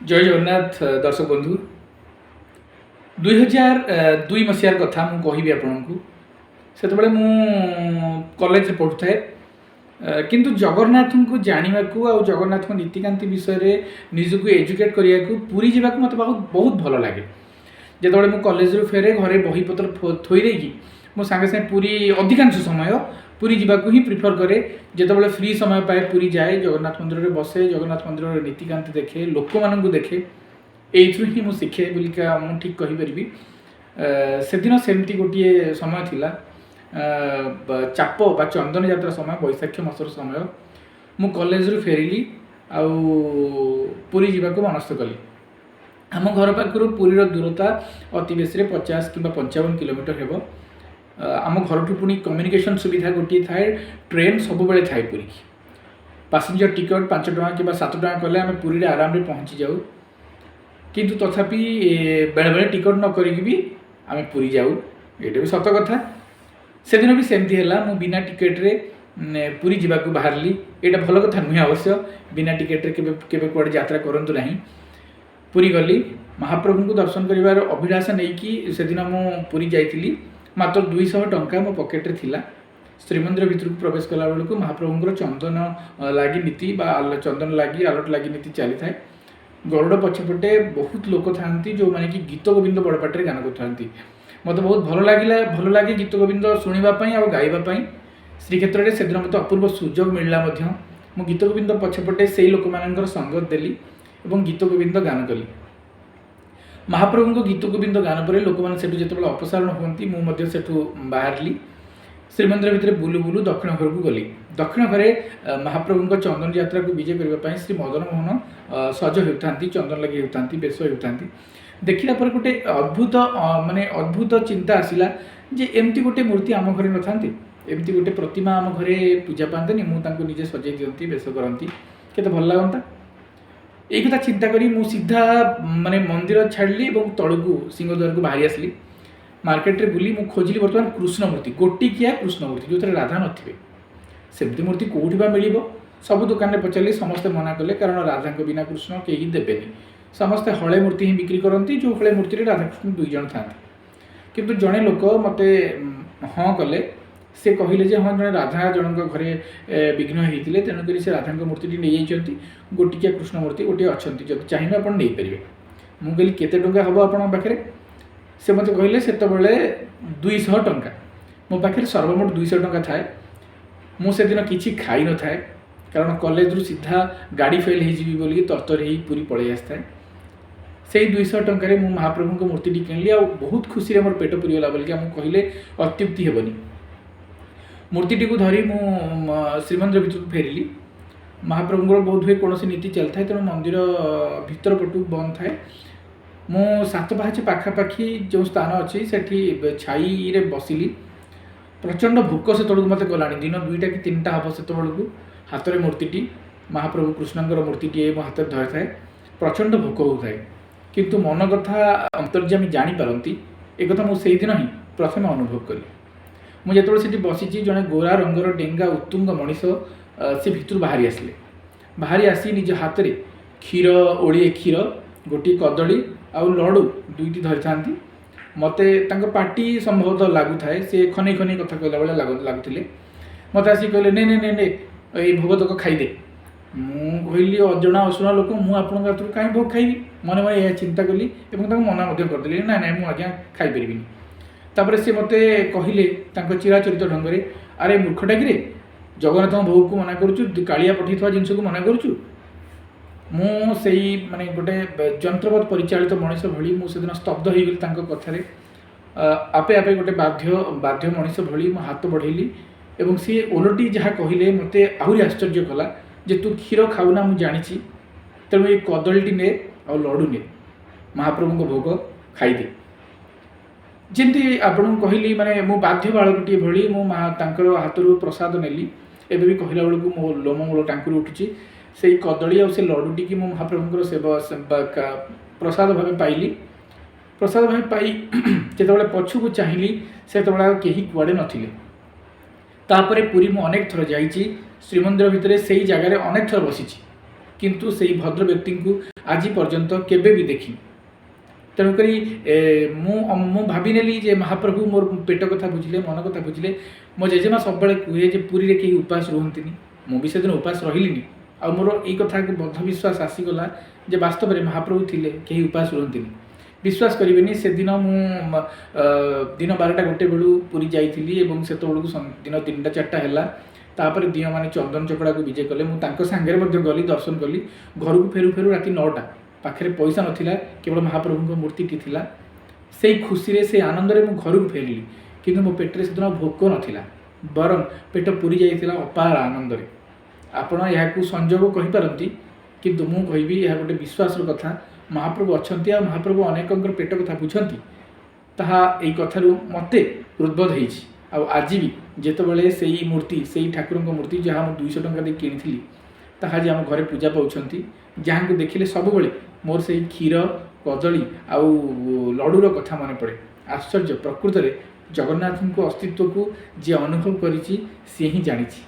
ଜୟ ଜଗନ୍ନାଥ ଦର୍ଶକ ବନ୍ଧୁ। 2002 ମସିହାର କଥା ମୁଁ କହିବି ଆପଣଙ୍କୁ। ସେତେବେଳେ ମୁଁ କଲେଜରେ ପଢ଼ୁଥାଏ, କିନ୍ତୁ ଜଗନ୍ନାଥଙ୍କୁ ଜାଣିବାକୁ ଆଉ ଜଗନ୍ନାଥଙ୍କ ନୀତିକାନ୍ତି ବିଷୟରେ ନିଜକୁ ଏଜୁକେଟ୍ କରିବାକୁ ପୁରୀ ଯିବାକୁ ମୋତେ ବହୁତ ବହୁତ ଭଲ ଲାଗେ। ଯେତେବେଳେ ମୁଁ କଲେଜରୁ ଫେରେ, ଘରେ ବହିପତ୍ର ଥୋଇ ଦେଇକି ମୁଁ ସାଙ୍ଗେ ସାଙ୍ଗେ ପୁରୀ, ଅଧିକାଂଶ ସମୟ ପୁରୀ ଯିବାକୁ ହିଁ ପ୍ରିଫର୍ କରେ। ଯେତେବେଳେ ଫ୍ରି ସମୟ ପାଏ, ପୁରୀ ଯାଏ, ଜଗନ୍ନାଥ ମନ୍ଦିରରେ ବସେ, ଜଗନ୍ନାଥ ମନ୍ଦିରର ନୀତିକାନ୍ତି ଦେଖେ, ଲୋକମାନଙ୍କୁ ଦେଖେ। ଏଇଥିରୁ ହିଁ ମୁଁ ଶିଖେ ବୋଲିକା ମୁଁ ଠିକ୍ କହିପାରିବି। ସେଦିନ ସେମିତି ଗୋଟିଏ ସମୟ ଥିଲା, ଚାପ ବା ଚନ୍ଦନ ଯାତ୍ରା ସମୟ, ବୈଶାଖ ମାସର ସମୟ। ମୁଁ କଲେଜରୁ ଫେରିଲି ଆଉ ପୁରୀ ଯିବାକୁ ମନସ୍ଥ କଲି। ଆମ ଘର ପାଖରୁ ପୁରୀର ଦୂରତା ଅତି ବେଶୀରେ 50 କିମ୍ବା 55 କିଲୋମିଟର ହେବ। ଆମ ଘରଠୁ ପୁଣି କମ୍ୟୁନିକେସନ୍ ସୁବିଧା ଗୋଟିଏ ଥାଏ, ଟ୍ରେନ୍ ସବୁବେଳେ ଥାଏ ପୁରୀକି। ପାସେଞ୍ଜର ଟିକେଟ୍ 5 ଟଙ୍କା କିମ୍ବା 7 ଟଙ୍କା କଲେ ଆମେ ପୁରୀରେ ଆରାମରେ ପହଞ୍ଚି ଯାଉ। କିନ୍ତୁ ତଥାପି ବେଳେବେଳେ ଟିକେଟ୍ ନ କରିକି ବି ଆମେ ପୁରୀ ଯାଉ, ଏଇଟା ବି ସତ କଥା। ସେଦିନ ବି ସେମିତି ହେଲା। ମୁଁ ବିନା ଟିକେଟ୍ରେ ପୁରୀ ଯିବାକୁ ବାହାରିଲି। ଏଇଟା ଭଲ କଥା ନୁହେଁ ଅବଶ୍ୟ। ବିନା ଟିକେଟ୍ରେ କେବେ କେବେ କୁଆଡ଼େ ଯାତ୍ରା କରନ୍ତୁ ନାହିଁ। ପୁରୀ ଗଲି ମହାପ୍ରଭୁଙ୍କୁ ଦର୍ଶନ କରିବାର ଅଭିଳାଷା ନେଇକି। ସେଦିନ ମୁଁ ପୁରୀ ଯାଇଥିଲି। ମାତ୍ର 200 ଟଙ୍କା ମୋ ପକେଟରେ ଥିଲା। ଶ୍ରୀମନ୍ଦିର ଭିତରକୁ ପ୍ରବେଶ କଲା ବେଳକୁ ମହାପ୍ରଭୁଙ୍କର ଚନ୍ଦନ ଲାଗି ନୀତି ବା ଚନ୍ଦନ ଲାଗି, ଆଲଟ ଲାଗି ନୀତି ଚାଲିଥାଏ। ଗରୁଡ଼ ପଛପଟେ ବହୁତ ଲୋକ ଥାଆନ୍ତି, ଯେଉଁମାନେ କି ଗୀତ ଗୋବିନ୍ଦ ବଡ଼ ପାଟିରେ ଗାନ କରୁଥାନ୍ତି। ମୋତେ ବହୁତ ଭଲ ଲାଗିଲା, ଭଲ ଲାଗେ ଗୀତ ଗୋବିନ୍ଦ ଶୁଣିବା ପାଇଁ ଆଉ ଗାଇବା ପାଇଁ। ଶ୍ରୀକ୍ଷେତ୍ରରେ ସେଦିନ ମୋତେ ଅପୂର୍ବ ସୁଯୋଗ ମିଳିଲା ମଧ୍ୟ। ମୁଁ ଗୀତ ଗୋବିନ୍ଦ ପଛପଟେ ସେଇ ଲୋକମାନଙ୍କର ସଙ୍ଗତ ଦେଲି ଏବଂ ଗୀତ ଗୋବିନ୍ଦ ଗାନ କଲି। ମହାପ୍ରଭୁଙ୍କ ଗୀତ ଗୋବିନ୍ଦ ଗାନ ପରେ ଲୋକମାନେ ସେଠୁ ଯେତେବେଳେ ଅପସାରଣ ହୁଅନ୍ତି, ମୁଁ ମଧ୍ୟ ସେଠୁ ବାହାରିଲି। ଶ୍ରୀମନ୍ଦିର ଭିତରେ ବୁଲୁ ବୁଲୁ ଦକ୍ଷିଣ ଘରକୁ ଗଲି। ଦକ୍ଷିଣ ଘରେ ମହାପ୍ରଭୁଙ୍କ ଚନ୍ଦନ ଯାତ୍ରାକୁ ବିଜେ କରିବା ପାଇଁ ଶ୍ରୀ ମଦନ ମୋହନ ସଜ ହେଉଥାନ୍ତି, ଚନ୍ଦନ ଲାଗି ହେଉଥାନ୍ତି, ବେଶ ହେଉଥାନ୍ତି। ଦେଖିଲା ପରେ ଗୋଟେ ଅଦ୍ଭୁତ ମାନେ ଅଦ୍ଭୁତ ଚିନ୍ତା ଆସିଲା ଯେ ଏମିତି ଗୋଟେ ମୂର୍ତ୍ତି ଆମ ଘରେ ନଥାନ୍ତି, ଏମିତି ଗୋଟେ ପ୍ରତିମା ଆମ ଘରେ ପୂଜା ପାଆନ୍ତେନି, ମୁଁ ତାଙ୍କୁ ନିଜେ ସଜେଇ ଦିଅନ୍ତି, ବେଶ କରନ୍ତି, କେତେ ଭଲ ଲାଗନ୍ତା। ଏଇ କଥା ଚିନ୍ତା କରି ମୁଁ ସିଧା ମାନେ ମନ୍ଦିର ଛାଡ଼ିଲି ଏବଂ ତଳକୁ ସିଂହଦ୍ୱାରକୁ ବାହାରି ଆସିଲି। ମାର୍କେଟରେ ବୁଲି ମୁଁ ଖୋଜିଲି ବର୍ତ୍ତମାନ କୃଷ୍ଣ ମୂର୍ତ୍ତି, ଗୋଟିକିଆ କୃଷ୍ଣ ମୂର୍ତ୍ତି, ଯେଉଁଥିରେ ରାଧା ନଥିବେ। ସେମିତି ମୂର୍ତ୍ତି କେଉଁଠି ବା ମିଳିବ? ସବୁ ଦୋକାନରେ ପଚାରିଲି, ସମସ୍ତେ ମନା କଲେ, କାରଣ ରାଧାଙ୍କ ବିନା କୃଷ୍ଣ କେହି ଦେବେନି। ସମସ୍ତେ ହଳେ ମୂର୍ତ୍ତି ହିଁ ବିକ୍ରି କରନ୍ତି, ଯେଉଁ ହଳେ ମୂର୍ତ୍ତିରେ ରାଧାକୃଷ୍ଣ ଦୁଇ ଜଣ ଥାଆନ୍ତି। କିନ୍ତୁ ଜଣେ ଲୋକ ମୋତେ ହଁ କଲେ। ସେ କହିଲେ ଯେ ହଁ, ଜଣେ ରାଧା ଜଣଙ୍କ ଘରେ ବିଘ୍ନ ହେଇଥିଲେ, ତେଣୁକରି ସେ ରାଧାଙ୍କ ମୂର୍ତ୍ତିଟି ନେଇଯାଇଛନ୍ତି। ଗୋଟିକିଆ କୃଷ୍ଣ ମୂର୍ତ୍ତି ଗୋଟିଏ ଅଛନ୍ତି, ଯଦି ଚାହିଁବେ ଆପଣ ନେଇପାରିବେ। ମୁଁ କହିଲି, କେତେ ଟଙ୍କା ହେବ ଆପଣଙ୍କ ପାଖରେ? ସେ ମୋତେ କହିଲେ ସେତେବେଳେ 200 ଟଙ୍କା। ମୋ ପାଖରେ ସର୍ବମୋଟ 200 ଟଙ୍କା ଥାଏ। ମୁଁ ସେଦିନ କିଛି ଖାଇନଥାଏ, କାରଣ କଲେଜରୁ ସିଧା ଗାଡ଼ି ଫେଲ୍ ହେଇଯିବି ବୋଲିକି ତରତର ହେଇ ପୁରୀ ପଳେଇ ଆସିଥାଏ। ସେଇ 200 ଟଙ୍କାରେ ମୁଁ ମହାପ୍ରଭୁଙ୍କ ମୂର୍ତ୍ତିଟି କିଣିଲି ଆଉ ବହୁତ ଖୁସିରେ ମୋର ପେଟ ପୁରିଗଲା ବୋଲିକି ଆମକୁ କହିଲେ ଅତ୍ୟୁକ୍ତି ହେବନି। ମୂର୍ତ୍ତିଟିକୁ ଧରି ମୁଁ ଶ୍ରୀମନ୍ଦିର ଭିତରକୁ ଫେରିଲି। ମହାପ୍ରଭୁଙ୍କର ବୋଧ ହୁଏ କୌଣସି ନୀତି ଚାଲିଥାଏ, ତେଣୁ ମନ୍ଦିର ଭିତର ପଟୁ ବନ୍ଦ ଥାଏ। ମୁଁ ସାତ ପାହାଚ ପାଖାପାଖି ଯେଉଁ ସ୍ଥାନ ଅଛି, ସେଠି ଛାଇରେ ବସିଲି। ପ୍ରଚଣ୍ଡ ଭୋକ ସେତେବେଳକୁ ମୋତେ କଲାଣି। ଦିନ 2ଟା କି 3ଟା ହେବ ସେତେବେଳକୁ। ହାତରେ ମୂର୍ତ୍ତିଟି, ମହାପ୍ରଭୁ କୃଷ୍ଣଙ୍କର ମୂର୍ତ୍ତିଟିଏ ମୋ ହାତରେ ଧରିଥାଏ। ପ୍ରଚଣ୍ଡ ଭୋକ ହେଉଥାଏ। କିନ୍ତୁ ମନ କଥା ଅନ୍ତର୍ଯ୍ୟାମୀ ଜାଣିପାରନ୍ତି, ଏକଥା ମୁଁ ସେଇଦିନ ହିଁ ପ୍ରଥମେ ଅନୁଭବ କଲି। ମୁଁ ଯେତେବେଳେ ସେଠି ବସିଛି, ଜଣେ ଗୋରା ରଙ୍ଗର ଡେଙ୍ଗା ଉତ୍ତୁଙ୍ଗ ମଣିଷ ସେ ଭିତରୁ ବାହାରି ଆସିଲେ। ବାହାରି ଆସି ନିଜ ହାତରେ କ୍ଷୀର, ଓଳିଏ କ୍ଷୀର, ଗୋଟିଏ କଦଳୀ ଆଉ ଲଡ଼ୁ ଦୁଇଟି ଧରିଥାନ୍ତି। ମୋତେ ତାଙ୍କ ପାଟି ସମ୍ଭବତଃ ଲାଗୁଥାଏ, ସେ ଖନେଇ ଖନେଇ କଥା କହିଲା ଭଳିଆ ଲାଗୁଥିଲେ। ମୋତେ ଆସିକି କହିଲେ, ନେ ନେ ନେ ନେ, ଏଇ ଭୋଗ ତକ ଖାଇଦେ। ମୁଁ କହିଲି, ଅଜଣା ଅଶୁଣା ଲୋକ, ମୁଁ ଆପଣଙ୍କ ହାତରୁ କାହିଁ ଭୋଗ ଖାଇବି? ମନେ ମନେ ଏହା ଚିନ୍ତା କଲି ଏବଂ ତାଙ୍କୁ ମନା ମଧ୍ୟ କରିଦେଲି, ନାଇଁ ନାଇଁ, ମୁଁ ଆଜ୍ଞା ଖାଇପାରିବିନି। ତାପରେ ସେ ମୋତେ କହିଲେ ତାଙ୍କ ଚିରାଚରିତ ଢଙ୍ଗରେ, ଆରେ ମୂର୍ଖଟା କିରେ, ଜଗନ୍ନାଥଙ୍କ ଭୋଗକୁ ମନା କରୁଛୁ? କାଳିଆ ପଠେଇଥିବା ଜିନିଷକୁ ମନା କରୁଛୁ? ମୁଁ ସେଇ ମାନେ ଗୋଟେ ଯନ୍ତ୍ରବତ ପରିଚାଳିତ ମଣିଷ ଭଳି ମୁଁ ସେଦିନ ସ୍ତବ୍ଧ ହେଇଗଲି ତାଙ୍କ କଥାରେ। ଆପେ ଆପେ ଗୋଟେ ବାଧ୍ୟ ବାଧ୍ୟ ମଣିଷ ଭଳି ମୁଁ ହାତ ବଢ଼େଇଲି ଏବଂ ସିଏ ଓଲଟି ଯାହା କହିଲେ ମୋତେ ଆହୁରି ଆଶ୍ଚର୍ଯ୍ୟ କଲା ଯେ ତୁ କ୍ଷୀର ଖାଉନା ମୁଁ ଜାଣିଛି, ତେଣୁ ଏଇ କଦଳୀଟି ନେ ଆଉ ଲଡ଼ୁ ନେ, ମହାପ୍ରଭୁଙ୍କ ଭୋଗ ଖାଇଦେ। ଯେମିତି ଆପଣଙ୍କୁ କହିଲି, ମାନେ ମୁଁ ବାଧ୍ୟ ବାଳକଟିଏ ଭଳି ମୁଁ ମା ତାଙ୍କର ହାତରୁ ପ୍ରସାଦ ନେଲି। ଏବେ ବି କହିଲା ବେଳକୁ ମୋ ଲୋମ ମୂଳ ଟାଙ୍କୁରି ଉଠୁଛି। ସେଇ କଦଳୀ ଆଉ ସେ ଲଡ଼ୁଟିକି ମୁଁ ମହାପ୍ରଭୁଙ୍କର ସେବା ପ୍ରସାଦ ଭାବେ ପାଇଲି। ପ୍ରସାଦ ଭାବେ ପାଇ ଯେତେବେଳେ ପଛକୁ ଚାହିଁଲି, ସେତେବେଳେ ଆଉ କେହି କୁଆଡ଼େ ନଥିଲେ। ତାପରେ ପୁରୀ ମୁଁ ଅନେକ ଥର ଯାଇଛି। ଶ୍ରୀମନ୍ଦିର ଭିତରେ ସେଇ ଜାଗାରେ ଅନେକ ଥର ବସିଛି, କିନ୍ତୁ ସେଇ ଭଦ୍ର ବ୍ୟକ୍ତିଙ୍କୁ ଆଜି ପର୍ଯ୍ୟନ୍ତ କେବେ ବି ଦେଖିନି। ତେଣୁକରି ମୁଁ ମୁଁ ଭାବିନେଲି ଯେ ମହାପ୍ରଭୁ ମୋର ପେଟ କଥା ବୁଝିଲେ, ମନ କଥା ବୁଝିଲେ। ମୋ ଜେଜେମା ସବୁବେଳେ କୁହେ ଯେ ପୁରୀରେ କେହି ଉପାସ ରୁହନ୍ତିନି। ମୁଁ ବି ସେଦିନ ଉପାସ ରହିଲିନି, ଆଉ ମୋର ଏଇ କଥାକୁ ବଦ୍ଧ ବିଶ୍ୱାସ ଆସିଗଲା ଯେ ବାସ୍ତବରେ ମହାପ୍ରଭୁ ଥିଲେ କେହି ଉପାସ ରୁହନ୍ତିନି। ବିଶ୍ୱାସ କରିବେନି, ସେଦିନ ମୁଁ ଦିନ 12ଟା 1 ବେଳୁ ପୁରୀ ଯାଇଥିଲି ଏବଂ ସେତେବେଳକୁ ଦିନ 3ଟା 4ଟା ହେଲା। ତାପରେ ଦିଅଁମାନେ ଚନ୍ଦନ ଚକଡ଼ାକୁ ବିଜେ କଲେ, ମୁଁ ତାଙ୍କ ସାଙ୍ଗରେ ମଧ୍ୟ ଗଲି, ଦର୍ଶନ କଲି। ଘରକୁ ଫେରୁ ଫେରୁ ରାତି 9ଟା। ପାଖରେ ପଇସା ନଥିଲା, କେବଳ ମହାପ୍ରଭୁଙ୍କ ମୂର୍ତ୍ତିଟି ଥିଲା। ସେଇ ଖୁସିରେ, ସେଇ ଆନନ୍ଦରେ ମୁଁ ଘରକୁ ଫେରିଲି, କିନ୍ତୁ ମୋ ପେଟରେ ସେଦିନ ଭୋକ ନଥିଲା, ବରଂ ପେଟ ପୁରି ଯାଇଥିଲା ଅପାର ଆନନ୍ଦରେ। ଆପଣ ଏହାକୁ ସଂଯୋଗ କହିପାରନ୍ତି, କିନ୍ତୁ ମୁଁ କହିବି ଏହା ଗୋଟେ ବିଶ୍ୱାସର କଥା। ମହାପ୍ରଭୁ ଅଛନ୍ତି ଆଉ ମହାପ୍ରଭୁ ଅନେକଙ୍କର ପେଟ କଥା ବୁଝନ୍ତି, ତାହା ଏଇ କଥାରୁ ମୋତେ ହୃଦବୋଧ ହେଇଛି। ଆଉ ଆଜି ବି ଯେତେବେଳେ ସେଇ ମୂର୍ତ୍ତି, ସେଇ ଠାକୁରଙ୍କ ମୂର୍ତ୍ତି ଯାହା ମୁଁ 200 ଟଙ୍କା ଦେଇ କିଣିଥିଲି, ତାହା ଆଜି ଆମ ଘରେ ପୂଜା ପାଉଛନ୍ତି, ଯାହାଙ୍କୁ ଦେଖିଲେ ସବୁବେଳେ ମୋର ସେଇ କ୍ଷୀର, କଦଳୀ ଆଉ ଲଡ଼ୁର କଥା ମନେ ପଡ଼େ। ଆଶ୍ଚର୍ଯ୍ୟ, ପ୍ରକୃତରେ ଜଗନ୍ନାଥଙ୍କ ଅସ୍ତିତ୍ୱକୁ ଯିଏ ଅନୁଭବ କରିଛି ସିଏ ହିଁ ଜାଣିଛି।